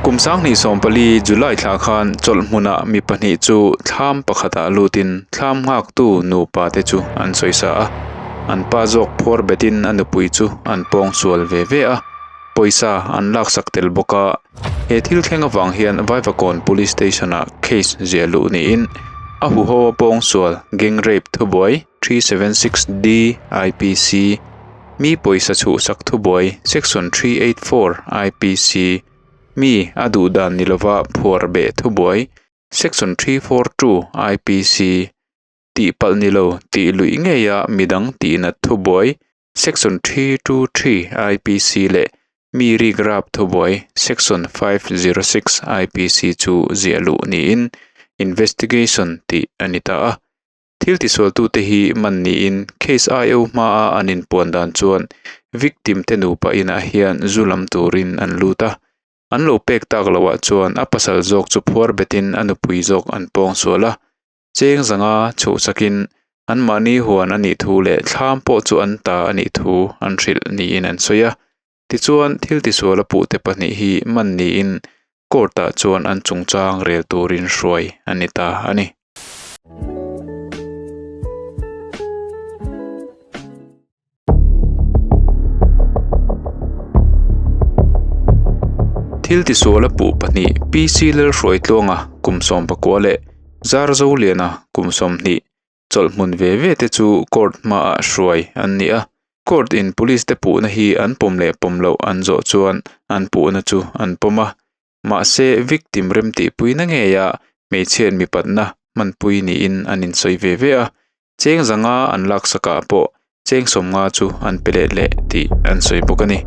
Kum 2014 July thla khan chawlh hmunah mi pahnih chu thlam pakhatah lutin thlam nghaktu nupa te chu an sawisa a, an pa zawk phuar betin a nupui chu an pawng sual ve ve a, pawisa an laksak tel bawk a. He thil thleng avang hian Vaivakawn Police Station-ah case ziah luh niin a huho a pawng sual gang rape thubuai 376D IPC, Mi pawisa chhuhsak thubuai Section 384 IPC, Mi a duh dan ni lova phuar beh thubuai Section 342 IPC, Tihpalh ni lo tih luih ngeia midang tihnat thubuai Section 323 IPC leh Mi rik rap thubuai Section 506 IPC chu ziah luh niin investigation tih a ni ta a. Thil tisualtute hi man niin case IO hmaa an inpuan dan chuan victim te nupa inah hian zu lam turin an lut a. An lo pek tak loah chuan a pasal zawk chu phuar betin a nupui zawk an pawng sual a. Cheng zanga chhuhsakin anmahni huan a nih thu leh thlam pawh chu an ta a nih thu an hrilh niin an sawi a. Tichuan thil tisual a puhte pahnih hi man niin court-ah chuan an chungchang rel turin hruai a ni ta a ni. Thil tisual a puh pahnih PC Lalhruaitluanga kum 19 leh Zarzoliana kum 20 Chawlh hmun ve ve te chu court hmaah hruai an ni a, court in police te puhna hi an pawm leh pawm loh an zawh chuan an puhna chu an pawm a, mahse victim remtihpuina ngeia hmeichhiat mipatna hmanpui niin an insawi ve ve a, cheng zanga an laksakah pawh cheng sawmnga chu an pe let leh tih an sawi bawk a ni.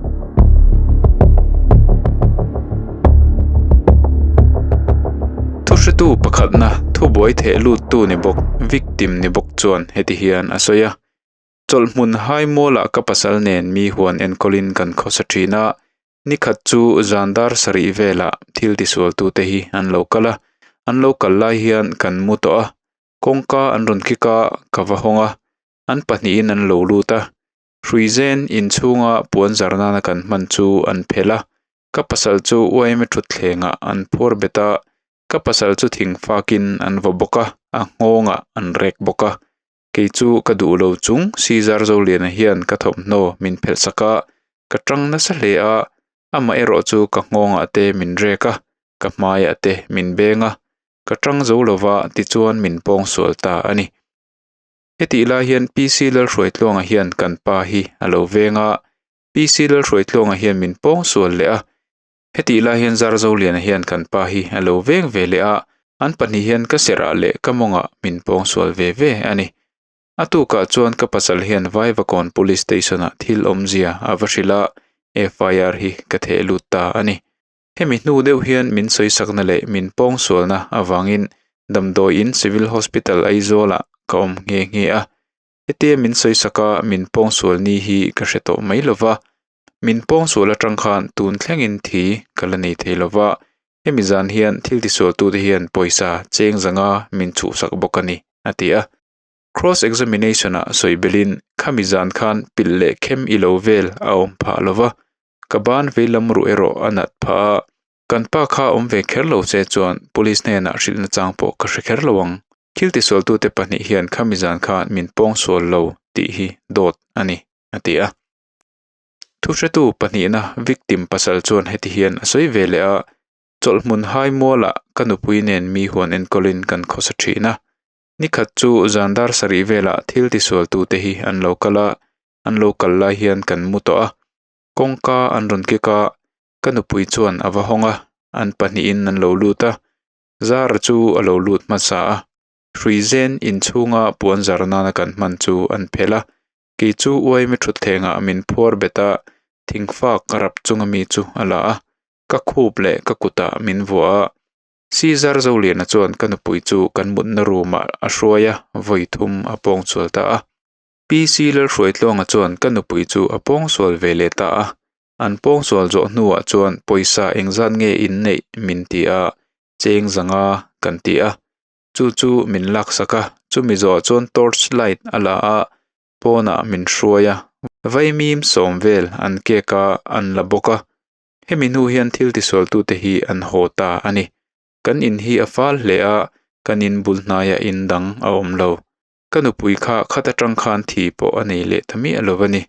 Thuhretu pakhatna thubuai theh luttu ni bawk victim ni bawk chuan heti hian a sawi a, Chawlhhmun Haimualah ka pasal nen mi huan enkawlin kan khawsa thin a, nikhat chu zan dar sarih velah thil tisualtute hi an lo kal a, an lo kal lai hian kan mu tawh a, kawngka an rawn kik a, ka va hawng a, An pahnihin an lo lut a, hruizen inchhunga puan zar nana kan hman chu an phelh a, ka pasal chu uaime thutthlengah an phuar bet a, ka pasal chu thing fakin an vaw bawk a, a nghawngah an rek bawk a. Kei chu ka duh lo chung Caesar Zoliana hian ka thawmhnaw min phelh sak a, ka tang nasa hle a, amah erawh chu ka nghawngah te min rek a, ka hmaiah te min beng a, ka tang zo lova tichuan min pawng sual ta a ni. Hetih lai hian PC Lalhruaitluanga hian kan pa hi a lo veng a, PC Lalhruaitluanga hian min pawng sual leh a. Hetih lai hian Zarzoliana hian kan pa hi a lo veng ve leh a, an pahnih hian ka serah leh ka mawngah min pawng sual ve ve a ni. A tukah chuan ka pasal hian Vaivakawn Police Station-ah thil awmzia a va hrilh a, FIR hi ka theh lut ta a ni. Hemi hnu deuh hian min sawisakna leh min pawngsualna avangin damdawiin Civil Hospital Aizawlah ka awm nghe nghe a. Hetia min sawisaka min pawngsual ni hi ka hre tawh mai lo va, min pawngsual atang khan tun thlengin thi ka la nei thei lo va, hemi zan hian thil tisualtute hian pawisa cheng zanga min chhuhsak bawk a ni, a ti a. Cross examination-ah sawi belin khami zan khan pilh leh khem i lo vel a awm phah lo va, Ka ban veilam ruh erawh a nat phah a, kan pa kha awm ve kher lo che chuan police hnenah hrilhna chang pawh ka hre kher lo ang. Thil tisualtute pahnih hian khami zan khan min pawng sual lo tih hi dawt a ni, a ti a. Thuhretu pahnihna victim pasal chuan heti hian a sawi ve leh a, Chawlhhmun hai mualah ka nupui nen mi huan enkawlin kan khawsa thin a. Nikhat chu zan dar sarih velah thil tisualtute hi an lo kal a, an lo kal lai hian kan mu tawh a. Kawngka an rawn kik a, ka nupui chuan a va hawng a, an pahnihin an lo lut a, Zara chu a lo lut hmasa a, hruizen inchhunga puan zar nana kan hman chu an phelh a, kei chu uaime thutthlengah min phuar bet a, thingfak rap chunga mi chu a la a, ka khup leh ka kutah min vuah a, Caesar Zoliana chuan ka nupui chu kan mutna room ah a hruai a, vawi thum a pawng chhual ta a. PC Lalhruaitluanga chuan ka nupui chu a pawngsual ve leh ta a, an pawngsual zawh hnuah chuan pawisa engzat nge in neih min ti a, cheng zanga kan ti a, chu chu min laksak a, chumi zawhah chuan torch light a la a, pawnah min hruai a, vaimim sawm vel an kek a, an la bawk a. Hemi hnu hian thil tisualtute hi an haw ta a ni. Kan in hi a fal hle a, kan in bul hnaiah in dang a awm lo. Ka nupui kha khat atang khan thi pawh a nei leh ta miah lo a ni.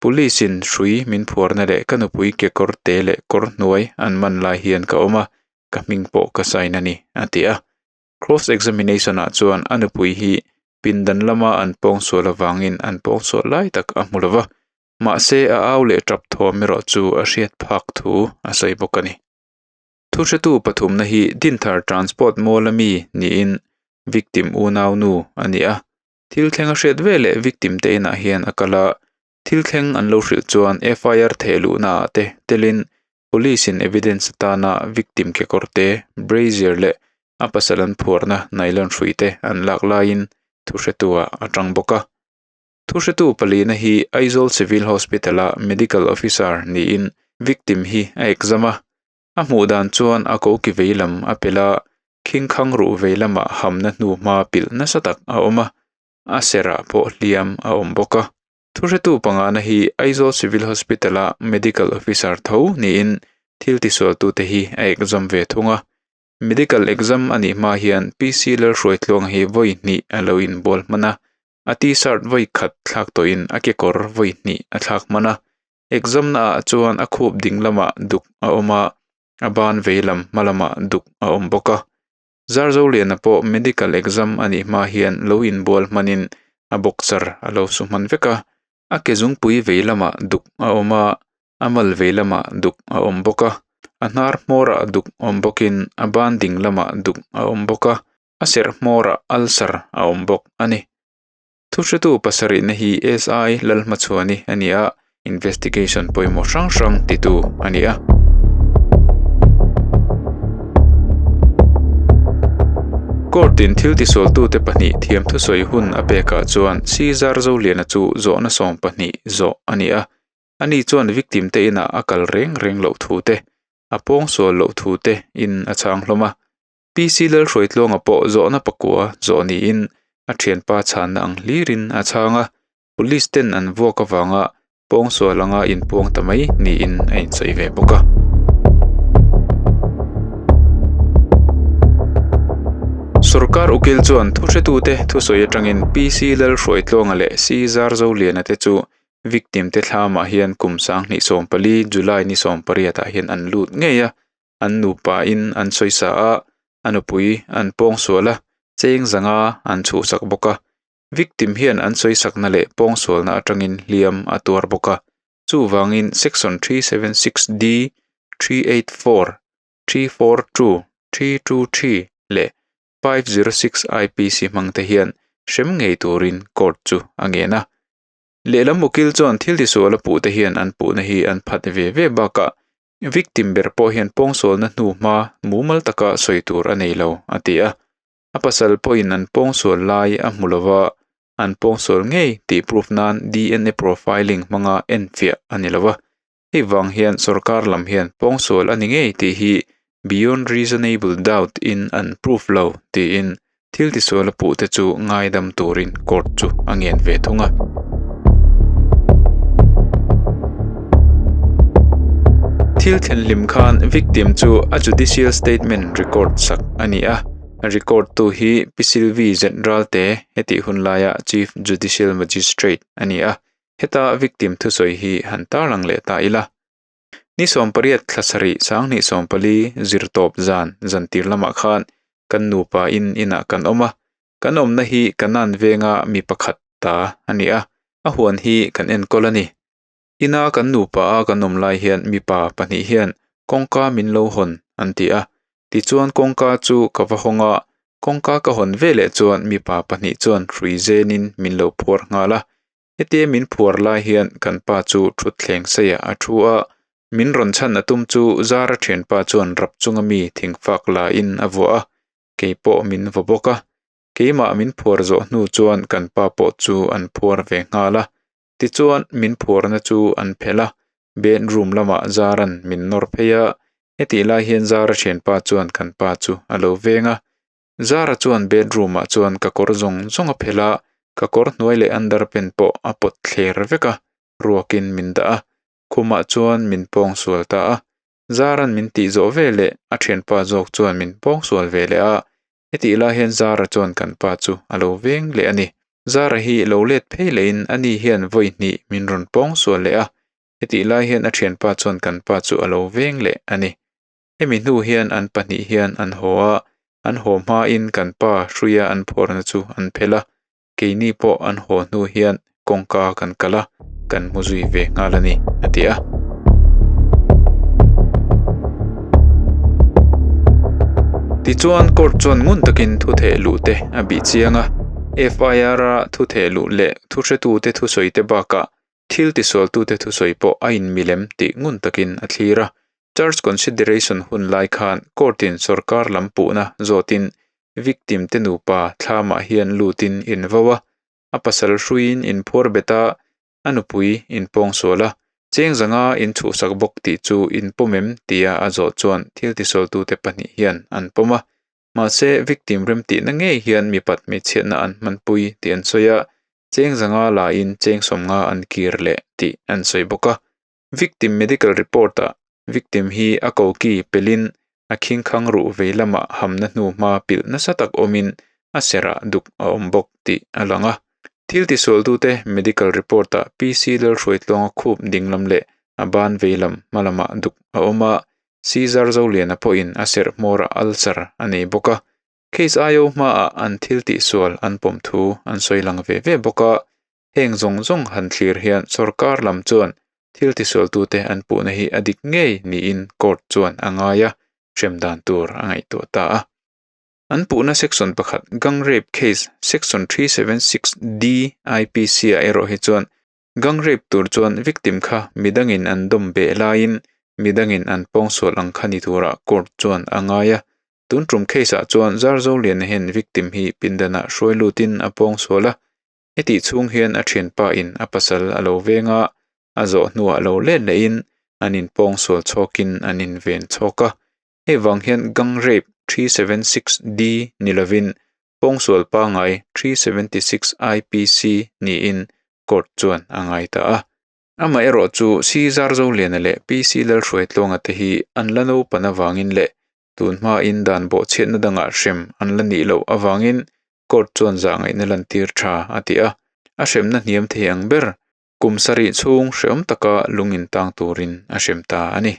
Police in hrui min phuarna leh ka nupui kekawr te leh kawr hnuai an man lai hian ka awm a, ka hming pawh ka sign a ni, a ti a. Cross examination ah chuan a nupui hi pindan lama an pawngsual avangin an pawngsual lai tak a hmu lo va, mahse a au leh tap thawm erawh chu a hriat phak thu a sawi bawk a ni. Thuhretu pathumna hi Dinthar Transport Mall a mi niin victim unau nu a ni a, thil thleng a hriat veleh victim te inah hian a kal a, thil thleng an lo hrilh chuan FIR theh luhna ah te telin Police in evidence atana victim kekawr te, brazier leh a pasal an phuarna nylon hrui te an lak laiin thuhretu ah a tang bawk a. Thuhretu palina hi Aizawl Civil Hospital-a Medical Officer niin victim hi a exam a. A hmuh dan chuan a koki vei lam a pel a, khingkhang ruh vei lamah hamna hnu hma pilh nasa tak a awm a, a serah pawh hliam a awm bawk a. Thuhretu pangana hi Aizawl Civil Hospital-a Medical Officer tho niin thil tisualtute hi a exam ve thung a. Medical exam a nih hma hian PC Lalhruaitluanga hi vawi hnih a lo inbual hman a, a t-shirt vawi khat thlak tawhin a kekawr vawi hnih a thlak hman a. Exam na ah chuan a khup ding lamah duk a awm a, a ban vei lam hma lamah duk a awm bawk a. Zarzoliana pawh medical exam a nih hma hian lo inbual hmanin a boxer a lo su hman vek a, a ke zungpui vei lamah duk a awm a, a mal vei lamah duk a awm bawk a, a hnar hmawrah duk awm bawkin a ban ding lamah duk a awm bawk a, a serh hmawrah ulcer a awm bawk a ni. Thuhretu pasarihna hi SI Lalhmachhuani a ni a, investigation pawimawh hrang hrang titu a ni a. Court-in thil tisualtute pahnih thiam thusawi hun a pekah chuan Caesar Zoliana chu zawhna 12 zawh a ni a. Ani chuan victim te inah a kal reng reng loh thu te, a pawngsual loh thu te in a chhang hlawm a. PC Lalhruaitluanga pawh zawhna pakua zawh niin a thianpa chhanna ang hlirin a chhang a, police ten an vuak avanga pawngsual anga inpuang ta mai niin a insawi ve bawk a. Sorkar ukil chuan thuhretute thusawi atangin PC Lalhruaitluanga leh C Zarzoliana te chu victim te thlamah hian kum 2014 July ni 18 ah hian an lut ngei a, An nupa in an sawisa a, a nupui an pawngsual a, cheng zanga an chhuhsak bawk a. Victim hian an sawisakna leh pawngsualna atangin hliam a tuar bawk a. Chuvangin Section 376D, 384, 342, 323 leh 506 IPC hmangte hian hrem ngei turin court chu a ngen a. Lehlam ukil chuan thil tisual a puhte hian an puhna hi an phat ve ve bakah Victim ber pawh hian pawngsualna hnu hma mumal taka sawi tur a nei lo, a ti a. A pasal pawhin an pawngsual lai a hmu lova, an pawngsual ngei tih proof nan DNA profiling hmanga enfiah a ni lova. Hei vang hian sorkar lam hian pawngsual a ni ngei tih hi beyond reasonable doubt in an proof lo tiin Thil tisual a puhte chu ngaidam turin court chu a ngen ve thung a. Thil thlenhlim khan victim chu a judicial statement record sak a ni a, record tu hi Pi Sylvie Zenralte hetih hun laia Chief Judicial Magistrate a ni a, heta victim thusawi hi han tarlang leh ta ila. Ni 18 thla sarih 2014 zirtawp zan zantir lamah khan kan nupa in inah kan awm a, kan awmna hi Kanan venga mi pakhat ta a ni a, a huan hi kan enkawl a ni. Ina kan nupa a kan awm lai hian mipa pahnih hian kawngka min lo hawn an ti a, tichuan kawngka chu ka va hawng a, kawngka ka hawn veleh chuan mipa pahnih chuan hrui zenin min lo phuar nghal a, Hetia min phuar lai hian kan pa chu thutthleng seiah a thu a, min rawn chhan a tum chu Zara thianpa chuan rap chunga mi thingfak la in a vuah a, kei pawh min vaw bawk a. Keimah min phuar zawh hnu chuan kan pa pawh chu an phuar ve nghal a, tichuan min phuarna chu an phelh a, bedroom lamah Zara'n min nawr phei a, hetih lai hian Zara thianpa chuan kan pa chu a lo veng a, Zara chuan bedroom ah chuan ka kawr zawng zawng a phelh a, ka kawr hnuai leh underpant pawh a pawt thler vek a, ruakin min dah a, khumah chuan min pawng sual ta a. Zara'n min tih zawh ve leh a thianpa zawk chuan min pawngsual ve leh a, hetih lai hian Zara chuan kan pa chu a lo veng leh a ni. Zara hi lo let phei lehin ani hian vawi hnih min rawn pawngsual leh a, hetih lai hian a thianpa chuan kan pa chu a lo veng leh a ni. Hemi hnu hian an pahnih hian an haw a, an haw hmain kan pa hruia an phawrhna chu an phelh a, keini pawh an haw hnu hian kawngka kan kal a, kan hmu zui ve nghal a ni, a ti a. Tichuan court chuan ngun takin thu theh luh te a bih chiang a, FIR-a thu theh luh leh thuhretute thusawi te bakah thil tisualtute thusawi pawh a inmilem tih ngun takin a thlir a. Charge consideration hun lai khan court-in sorkar lam puhna zawtin victim te nupa thlamah hian lutin in vo a, a pasal hruiin in phuar bet a, a nupui in pawngsual a, cheng zanga in chhuhsak bawk tih chu in pawm em tia a zawh chuan thil tisualtute pahnih hian an pawm a. Mahse victim remtihna ngei hian mipat hmeichhiatna an hmanpui tih an sawi a, cheng zanga laiin cheng sawmnga an kir leh tih an sawi bawk a. Victim medical report-ah victim hi a koki pelin a khingkhang ruh vei lamah hamna hnu hma pilh nasa tak awmin a serah duk a awm bawk tih a lang a. Thil tisualtute medical report-ah PC Lalhruaitluanga khup dinglam leh a ban vei lam hma lamah duk a awm a, Caesar Zoliana pawhin a serh hmawrah ulcer a nei bawk a. Case IO hmaah an thil tihsual an pawm thu an sawi lang ve ve bawk a. Heng zawng zawng han thlir hian sorkar lam chuan thil tisualtute an puhna hi a dik ngei niin court chuan a ngai a, hrem dan tur a ngaihtuah ta a. An puhna section pakhat gang rape case section 376D IPC ah erawh hi chuan gang rape tur chuan victim kha midangin an dawm beh laiin midangin an pawngsual ang kha ni turah court chuan a ngai a. Tun tum case ah chuan Zarzoliana hian victim hi pindanah hruai lutin a pawngsual a, Hetih chhung hian a thianpa in a pasal a lo veng a, a zawh hnuah lo let lehin an inpawngsual chhawkin an inven chhawk a. Hei vang hian gang rape 376D ni lovin pawngsual pangngai 376 IPC niin court chuan a ngai ta a. Amaherawh chu Caesar Zoliana leh PC Lalhruaitluanga te hi an la naupan avangin leh tun hmain dan bawhchhiatna dangah hrem an la nih loh avangin court chuan zahngaihna lantir tha a ti a, a hremna hniam thei ang ber kum sarih chhung hreawm taka lung intang turin a hrem ta a ni.